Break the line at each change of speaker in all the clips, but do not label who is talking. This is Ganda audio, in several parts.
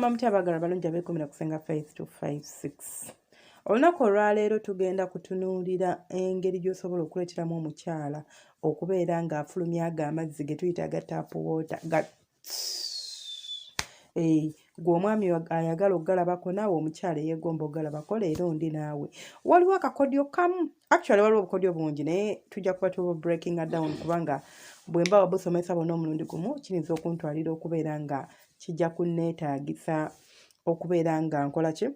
Mugamba mutya abaagala balungi abeekumira ku Senga Faith 256? Olunaku olwaleero tugenda kutunuulira engeri gy'osobola okuleeteramu omukyala okubeera ng'afulumya ago amazzi ge tuyita aga tap water ga eh, gwe omwami ayagala okugalabako, naawe omukyala eyeegomba okugalabako, leero ndi naawe. Waliwo akakodyo kamu, actually waliwo obukodyo bungi, naye tujja kuba tuba breaking down, kubanga bwe mba wabusomesa bwonna omulundi gumu kiyinza okuntwalira okubeera nga kijja kunneetaagisa okubeera nga nkola ki,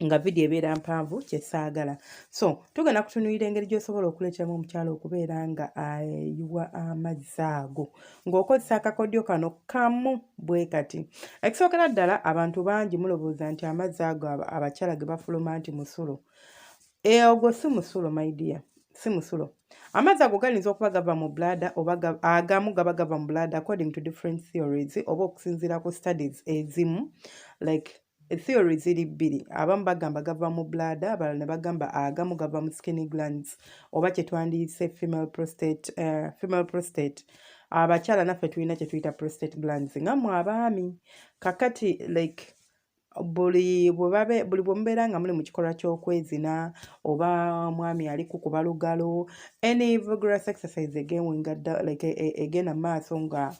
nga vidiyo ebeera mpanvu, kyesaagala. So tugenda kutunuulira engeri gy'osobola okuleeteramu omukyala okubeera nga ayiwa amazzi ago ng'okozesa akakodyo kano kamu bwe kati. Ekisookera ddala, abantu bangi mulowooza nti amazzi ago abakyala ge bafuluma nti musulo. Ogwo si musulo, my dear, si musulo. Amazzi ago gayinza okuba gava mu bladder, oba agamu gaba gava mu bladder according to different theories, oba okusinziira ku studies ezimu. Like theory ziri bbiri: abamu bagamba gava mu bladder, abalala ne bagamba agamu gava mu Skene glands, oba kyetwandiyise female prostate. Abakyala naffe tulina kye tuyita prostate glands nga mmwe abaami. Kakati like buli bwe mubeera nga muli mu kikolwa ky'okwezina, oba mwami ali kukuba lugalo, any vigorous exercise egewinga dda, like egenda mu maaso nga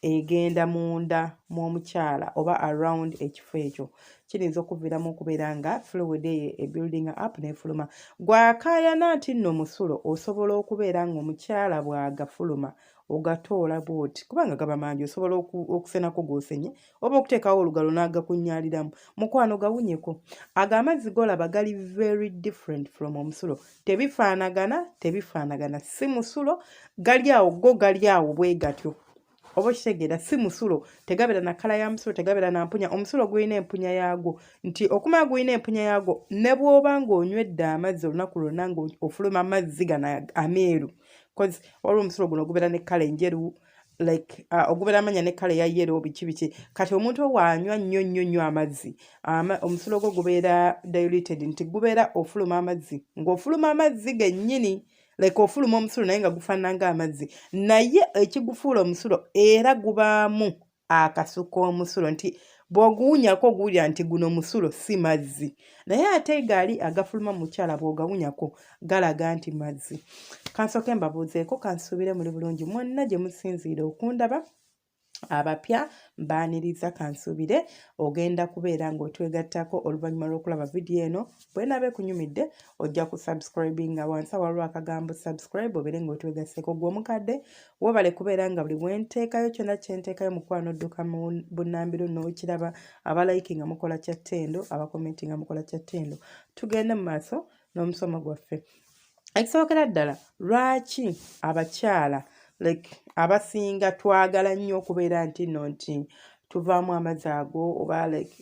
egenda munda mw'omukyala oba around ekifo ekyo, kiyinza okuviiramu okubeera nga fluid eyo ebuilding up n'efuluma. Gwakaayana nti nno musulo, osobola okubeera ng'omukyala bw'agafuluma ogatoola bw'oti, kubanga gaba mangi, osobola okusenako gw'osenye oba okuteekawo olugalo n'agakunnyaaliramu. Mukwano, gawunyeko. Ago amazzi g'olaba gali very different from omusulo. Tebifaanagana, tebifaanagana. Si musulo, gali awo, go gali awo bwe gatyo, oba okitegeera? Si musulo, tegabeera na colour ya musulo, tegabeera na mpunya. Omusulo gulina empunya yaagwo, nti okumala gulina empunya yaagwo, ne bw'oba ng'onywedde amazzi olunaku lwonna ng'ofuluma amazzi gano ameeru, cause waliwo omusulo guno ogubeera ne colour enjeru, like ogubeera amanya ne colour eya yellow, biki biki. Kati omuntu owaanywa nnyo nnyo nnyo amazzi, omusulo gwo gubeera diluted, nti gubeera ofuluma amazzi ng'ofuluma amazzi gennyini, like ofuluma omusulo naye nga gufaanana ng'amazzi, naye ekigufuula omusulo era gubaamu akasu k'omusulo, nti bw'oguwunyako oguwulira nti guno musulo, si mazzi. Naye ate gaali agafuluma mu mukyala, bw'ogawunyako galaga nti mazzi. Kansooke mbabuuzeeko, kansuubire muli bulungi mwenna gye musinziira okundaba. Abapya mbaaniriza, kansuubire ogenda kubeera ng'otwegattako oluvannyuma lw'okulaba vidiyo eno. Bwenaaba ekunyumidde, ojja ku subscribinga wansi awaliwo akagambo "subscribe", obeere ng'otwegasseko. Gwe omukadde, webale kubeera nga buli bwenteekayo kyonna kyenteekayo, mukwano, odduka mu bunnambiro n'okiraba. Abalike nga mukola kya ttendo, abacommenti nga mukola kya ttendo. Tugende mu maaso n'omusomo gwaffe. Ekisookera ddala, lwaki abakyala like abasinga twagala nnyo okubeera nti nno nti tuvaamu amazzi ago, oba like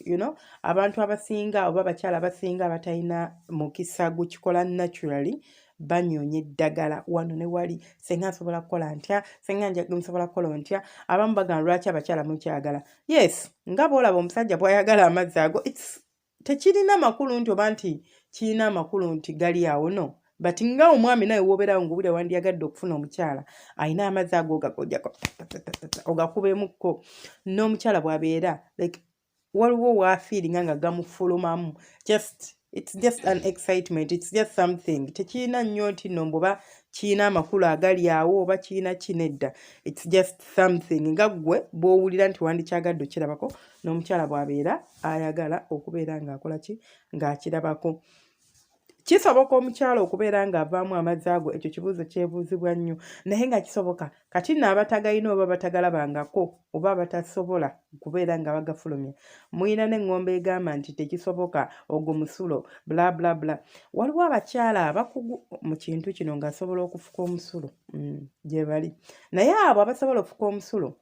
abantu abasinga oba abakyala abasinga abatalina mukisa gukikola naturally banyonya eddagala wano ne wali? Senga nsobola kukola ntya? Senga nsobola kukola ntya? Abamu bagamba, "Lwaki abakyala mukyagala?" Yes, nga bw'olaba omusajja bw'ayagala amazzi ago, tekirina makulu nti oba nti kirina amakulu nti gali awo, no. But nga omwami nawe wobeerawo ngaobulya wandyagadde okufuna omukyala alina amazzi ago ogagojjako ogakubemukko, n'omukyala bw'abeera like waliwo waafeelinga nga gamufulumamu, just it's just an excitement, it's just something. Tekirina nnyo nti nno mbuba kirina amakulu agali awo oba kirina kinedda. It's just something nga ggwe bw'owulira nti wandikyagadde okirabako, n'omukyala bw'abeera ayagala okubeera ng'akola ki, ng'akirabako. Kisoboka omukyala okubeera ng'avaamu amazzi ago? Ekyo kibuuzo kyebuuzibwa nnyo, naye nga kisoboka. Kati nno abatagayina oba batagalabangako oba abatasobola kubeera nga bagafulumya, muyina n'eŋŋombe egamba nti tekisoboka, ogwo musulo, bla bla bla. Waliwo abakyala abakugu mu kintu kino ng'asobola okufuka omusulo, gye bali. Naye abo abasobola okufuka omusulo,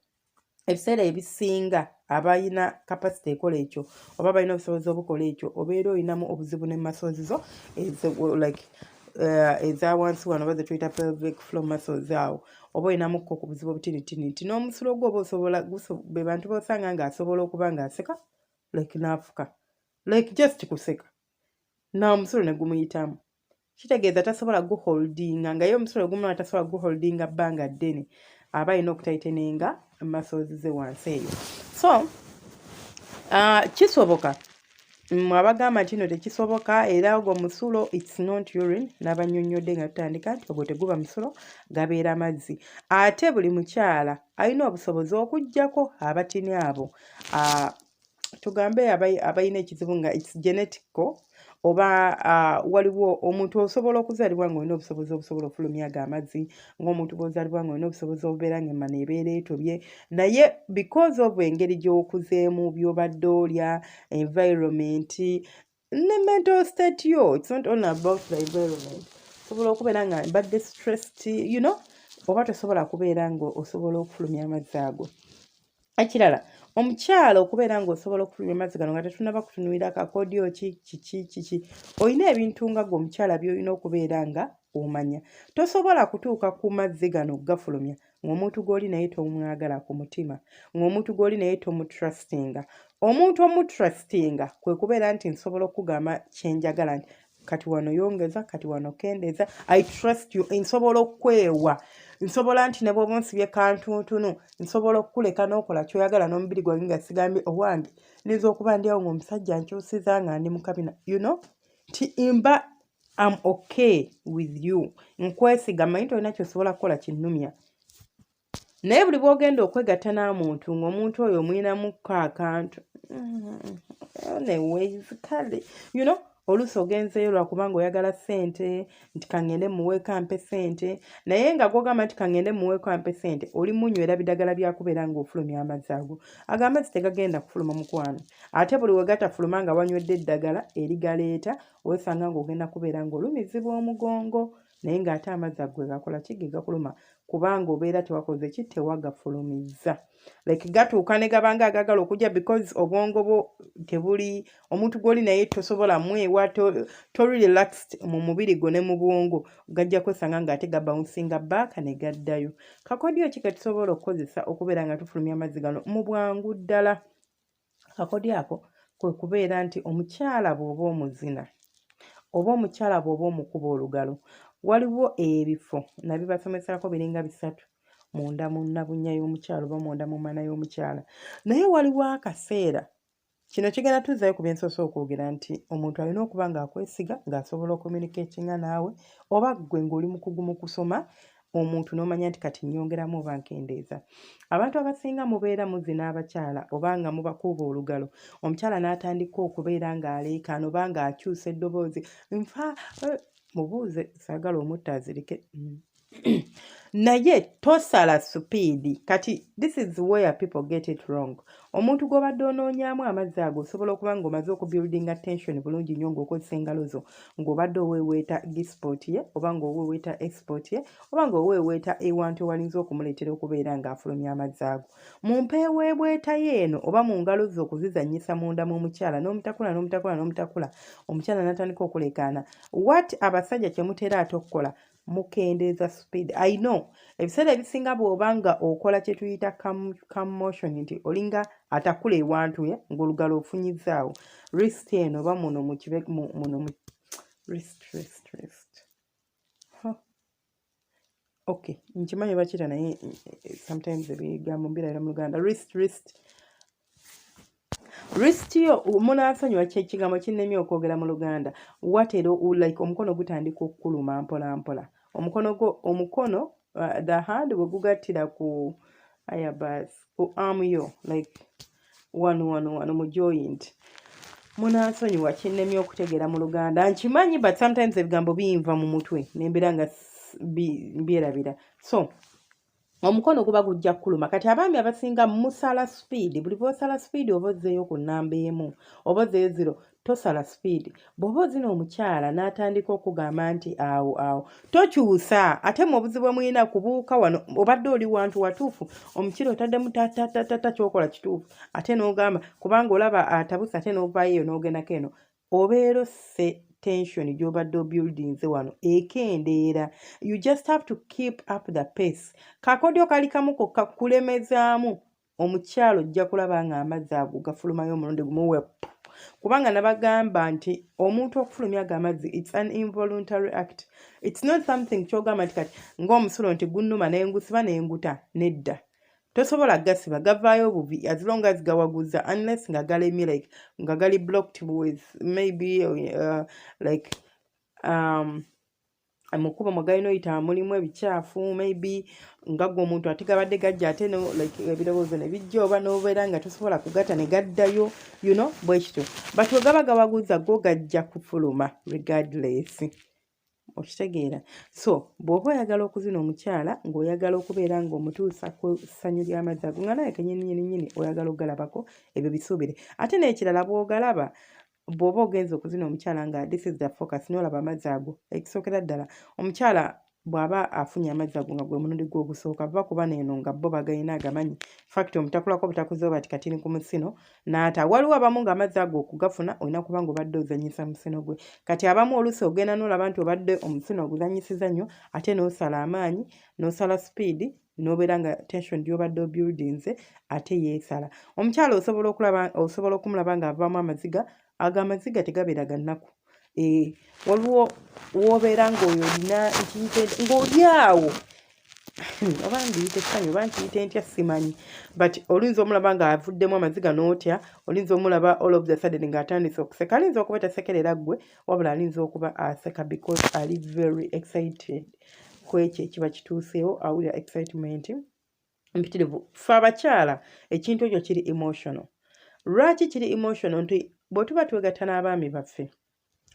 ebiseera ebisinga abalina capacity ekola ekyo oba balina obusobozi obukola ekyo, obeera olinamu obuzibu ne muscles zo like eza wansi wano, oba zetuyita pelvic floor muscles. Awo oba olinamukko ku buzibu obutinitini nti n'omusulo gwo oba osobola, be bantu bosanga ng'asobola okuba ng'aseka, like n'afuka, like just kuseka n'omusulo ne gumuyitamu. Kitegeeza tasobola guholdinga, nga ye omusulo gumulaba tasobola guholdinga bbanga ddene, aba alina okutighteninga muscles ze wansi eyo. So Kisoboka. Mmwe abagamba nti no tekisoboka, era ogwo musulo, it's not urine. N'abanyonnyodde nga tutandika nti ogwo teguba musulo, gabeera mazzi. Ate buli mukyala alina obusobozi okuggyako abatini abo, tugambe abalina ekizibu nga it's genetical, oba waliwo omuntu osobola okuzaalibwa ng'olina obusobozi obusobola okufulumya ago amazzi, ng'omuntu bw'ozaalibwa ng'olina obusobozi obubeera ng'emmana ebeera etobye. Naye because of engeri gy'okuzeemu, by'obadde olya, environment ne mental state yo, it's not only about the environment, osobola okubeera nga mbadde stressed, oba tosobola kubeera nga osobola okufulumya amazzi ago. Ekirala, omukyala okubeera ng'osobola okufulumya amazzi gano nga tetunnaba kutunuulira kakodyo ki, kiki kiki, olina ebintu nga gwe omukyala by'olina okubeera nga omanya. Tosobola kutuuka ku mazzi gano gafulumya ng'omuntu gw'oli naye tomwagala ku mutima, ng'omuntu gw'oli naye tomutrustinga. Omuntu omutrustinga kwe kubeera nti nsobola okugamba kyenjagala, nti kati wano yongeza, kati wano kendeeza. I trust you, nsobola okwewa, nsobola nti ne bw'oba onsibye kantuntunu, nsobola okukuleka n'okola ky'oyagala n'omubiri gwange nga sigambye owange. Niyinza okuba ndi awo ng'omusajja nkyusiza nga ndi mu kabina nti mba am okay with you, nkwesiga, mmanyi tolina ky'osobola kukola kinnumya. Naye buli bw'ogenda okwegatta n'amuntu ng'omuntu oyo omuyinamuko akantu, anyways, kale oluusi ogenzeeyo lwakubanga oyagala ssente, nti kaŋŋende muweeko ampe ssente, naye nga gw'ogamba nti kaŋŋende muweeko ampe ssente, oli munywera bidagala byakubeera ng'ofulumya amazzi ago. Ago amazzi tegagenda kufuluma, mukwano. Ate buli we gatafuluma nga wanywedde eddagala erigaleeta, weesanga ng'ogenda kubeera ng'olumizibwa omugongo, naye ng'ate amazzi ago ge gakola ki? Ge gakuluma, kubanga obeera tewakoze ki? Tewagafulumizza. Like gatuuka ne gabanga agagala okujja because obwongo bwo tebuli, omuntu gw'oli naye tosobola mwewa, toli relaxed mu mubiri gwo ne mu bwongo, gajja kwesanga ng'ate gabouncinga back ne gaddayo. Kakodyo ki ke tusobola okukozesa okubeera nga tufulumya amazzi gano mu bwangu ddala? Kakodyo ako kwe kubeera nti omukyala bw'oba omuzina, oba omukyala bw'oba omukuba olugalo, waliwo ebifo nabibasomesaako biringa bisatu munda mu nnabunya y'omukyala oba munda mu mana y'omukyala. Naye waliwo akaseera, kino kigenda tuzzayo ku bye nsoose okwogera, nti omuntu alina okuba ng'akwesiga, ng'asobola okucommunicatinga naawe, oba ggwe ng'oli mukugu mu kusoma omuntu n'omanya nti kati nnyongeramu oba nkendeeza. Abantu abasinga mubeera muzina abakyala oba nga mubakuuba olugalo, omukyala n'atandika okubeera ng'aleekaana oba ng'akyusa eddoboozi, nfa eh, mubuuze, saagala omutta azirike. Naye tosala speed. Kati this is where people get it wrong. Omuntu gw'obadde onoonyaamu amazzi ago, osobola okuba ng'omaze okubuildinga tension bulungi nnyo ng'okozesa engalo zo, ng'obadde oweeweeta G-spot ye, oba ng'oweeweeta A-spot ye, oba ng'oweeweeta ewantu ewalinza okumuleetera okubeera ng'afulumya amazzi ago. Mu mpeeweebweta ye eno oba mu ngalo zo okuzizannyisa munda mu mukyala, n'omutakula, n'omutakula, n'omutakula, omukyala n'atandika okuleekaana. What abasajja kye mutera ate okukola, mukendeeza speed. I know ebiseera ebisinga bw'oba nga okola kye tuyita cam motion, nti olinga atakula ewantu ye ng'olugalo ofunyizaawo wrist eno oba muno mu kibe muno mu wrist, wrist, wrist. Huh. Okay, nkimanyi bakiyita, naye sometimes ebigambo mbirabira mu Luganda. Wrist, wrist, wrist yo, munansonyiwa, kyekigambo kinnemye okwogera mu Luganda. Watera like omukono gutandika okukuluma mpola mpola, omukono gwo, omukono, the hand bwe gugattira ku aya bas ku arm yo, like wano wano wano mu joint. Munansonyiwa, kinnemye okutegeera mu Luganda, nkimanyi, but sometimes ebigambo binva mu mutwe nembeera nga mbyerabira. So omukono guba gujja kukuluma. Kati abaami abasinga musala speed. Buli bw'osala speed, oba ozzeeyo ku nnamba emu oba ozzeeyo zero. Tosala speed. Bw'oba ozina, omukyala n'atandika okugamba nti awo awo, tokyusa. Ate mu obuzibu bwe mulina kubuuka wano, obadde oli wantu watuufu, omukira otaddemu tatatata, kyokola kituufu, ate n'ogamba kubanga olaba atabuse, ate n'ovaayo eyo n'ogendako eno, obeera osse tension gy'obadde obuildinze wano ekendeera. You just have to keep up the pace. Kakodyo kali kamu kokka, kulemezaamu omukyalo, ojja kulaba nga amazzi ago gafulumayo omulundi gumu wepu. Kubanga nabagamba nti omuntu okufulumya ago amazzi, it's an involuntary act. It's not something kyogamba nti kati ng'omusulo nti gunnuma nengusiba nenguta. Nedda. Tosobola gasiba, gavaayo bubi as long as gawaguza, unless nga galemye, like nga gali blocked with maybe like mukubo mwe galina oyita mulimu ebikyafu, maybe nga gwe omuntu ate gabadde gajja ate no like ebirowoozo ne bijja oba n'obeera nga tosobola kugata ne gaddayo, you know, bwe kityo. But we gaba gawaguza go gajja kufuluma regardless, okitegeera? So bw'oba oyagala okuzina omukyala ng'oyagala okubeera ng'omutuusa ku ssanyu ly'amazzi ago nga naye kenyini nyini nyini oyagala okugalabako, ebyo bisuubire. Ate n'ekirala, bw'ogalaba, bw'oba ogenza okuzina omukyala nga this is the focus, n'olaba amazzi ago, ekisookera ddala omukyala bw'aba afunye amazzi ago nga gwe mulundi gwe ogusooka, va kuba neeno nga bo bagalina agamanyi fact omutakulako butakuze oba ti katini ku musino n'ata. Waliwo abamu ng'amazzi ago okugafuna olina kuba nga obadde ozannyisa musino gwe. Kati abamu oluusi ogenda n'olaba nti obadde omusino oguzannyisiza nnyo, ate n'osala amaanyi, n'osala sipiidi, n'obeera nga tension gy'obadde obuildinze ate yeesala. Omukyala osobola okulaba, osobola okumulaba ng'avaamu amaziga. Ago amaziga tegabeera ga nnaku. Waliwo w'obeera ng'oyo olina nkiyite ng'oli awo oba ndiyite essanyu oba nkiyite ntya simanyi, but oluyinza omulaba ng'avuddemu amaziga n'otya. Oluyinza omulaba all of the sudden ng'atandise okuseka. Alinza okuba tasekerera ggwe, wabula alinza okuba aseka because ali very excited ku ekyo ekiba kituuseewo, awulira excitement mpitirivu. Ffe abakyala ekintu ekyo kiri emotional. Lwaki kiri emotional? Nti bwe tuba twegatta n'abaami baffe,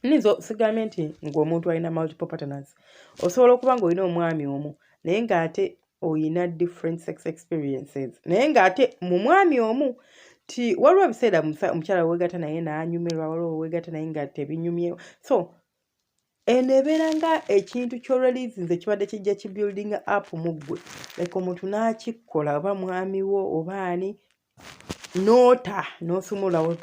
nnizo sigambye nti ng'omuntu alina multiple partners, osobola okuba ng'olina omwami omu naye ng'ate oyina different sex experiences, naye ng'ate mu mwami omu ti waliwo ebiseera omukyala weegatta naye n'anyumirwa, waliwo weegatta naye nga tebinyumye. So eno ebeera nga ekintu ky'oreleasinze kibadde kijja kibuilding up mu ggwe, like omuntu n'akikkola oba mwami wo oba ani, n'ota n'osumulawo,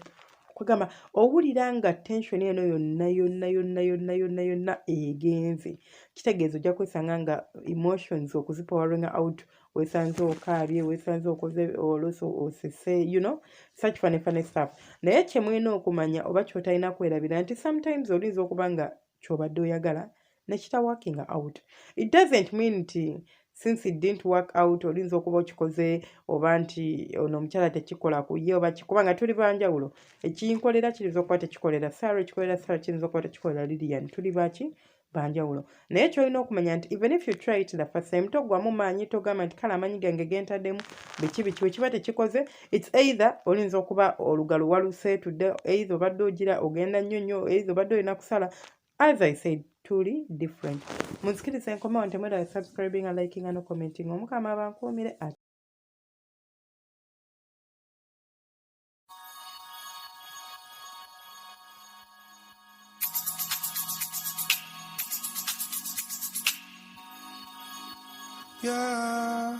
kwegamba owulira nga tension eno yonna yonna yonna yonna yonna yonna egenze. Kitegeeza ojja kwesanga nga emotions okuzipoweringa out, weesanze okaabye, weesanze okoze oluusi osese, you know, such funny funny stuff. Naye kye mulina okumanya oba ky'otalina kwerabira nti sometimes oyinza okuba nga ky'obadde oyagala ne kitaworkinga out. It doesn't mean nti since it didn't work out oyinza okuba okikoze oba nti ono omukyala tekikola ku ye oba kubanga tuli banjawulo. Ekinkolera kiyinza okuba tekikolera Sarah, ekikolera Sarah kiyinza okuba tekikolera Lilian. Tuli baki? Banjawulo. Naye ky'olina okumanya nti even if you try it the first time, toggwamu maanyi, togamba nti kale amaanyi gange gentaddemu biki biki, bwe kiba tekikoze, it's either oyinza okuba olugalo waluseetudde, either obadde ogira ogenda nnyo nnyo, either obadde olina kusala. As I said, tuli different. Munzikirize nkomewo nti mwerabe subscribing, liking no commenting. Omukama abankuumire.
Yeah.